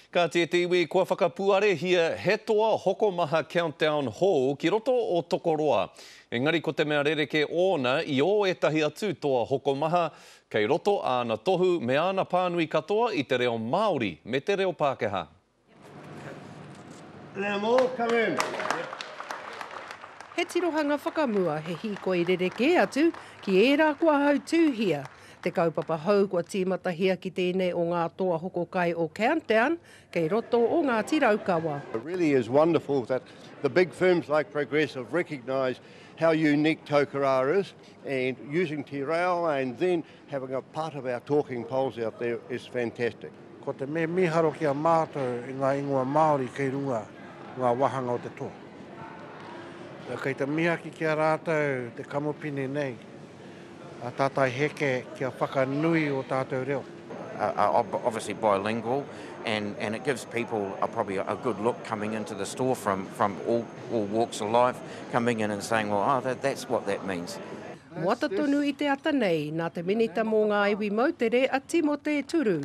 Kāti e te iwi, kua whakapuarehia he toa hokomaha Countdown hou ki roto o Tokoroa. Engari ko te mea rerekē ōna i ō ētahi atu toa hokomaha, kei roto āna tohu me āna pānui katoa i te reo Māori me te reo Pākehā. He tirohanga whakamua, he hīkoi rerekē atu ki ērā kua hautūhia. Te kaupapa hou kua tīmatahia ki tēnei o ngā toa hoko kai o Countdown kei roto o Ngāti Raukawa. It really is wonderful that the big firms like Progressive recognise how unique Tokoroa is and using te reo and then having a part of our talking poles out there is fantastic. Ko te mea mīharo ki a mātou i ngā ingoa Māori kei runga ngā wāhanga o te toa. Kei te miaki ki a rātou te kamupene nei. A tātai heke kia whakanui o tātou reo. Are obviously bilingual and and it gives people a probably a good look coming into the store from from all all walks of life coming in and saying well oh that that's what that means. Moata tonu i te ata nei, nā te Minita mō Ngā Iwi Moutere a Timote Turu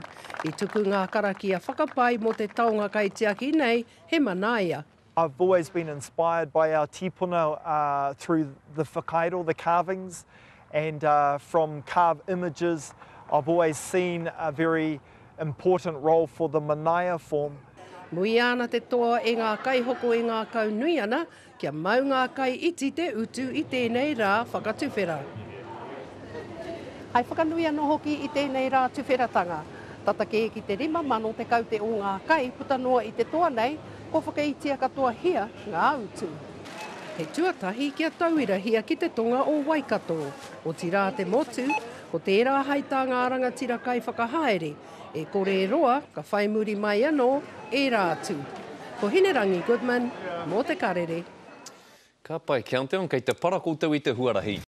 i tuku ngā karakia whakapai mō te taonga kaitiaki nei, he manaia. I've always been inspired by our tipuna uh, through the whakairo, the carvings, and uh, from carved images, I've always seen a very important role for the manaia form. Muia ana te toa e ngā kaihoko e ngākau nui ana kia mau ngā kai iti te utu i tēnei rā whakatuwhera. Hai whakanui anō hoki i tēnei rā tuwheratanga, tata kē ki te 5,000 te kaute o ngā kai puta noa i te toa nei, Kua whakaitia katoahia ngā utu. He tuatahi kia tauirahia ki te tonga o Waikato, otirā te motu, ko tērā hai tā ngā rangatira kaiwhakahaere, e kore e roa ka whai muri mai anō ērā atu. Ko Hinerangi Goodman, mō Te Karere. Ka pai, Countdown, kei te para koutou i te huarahi.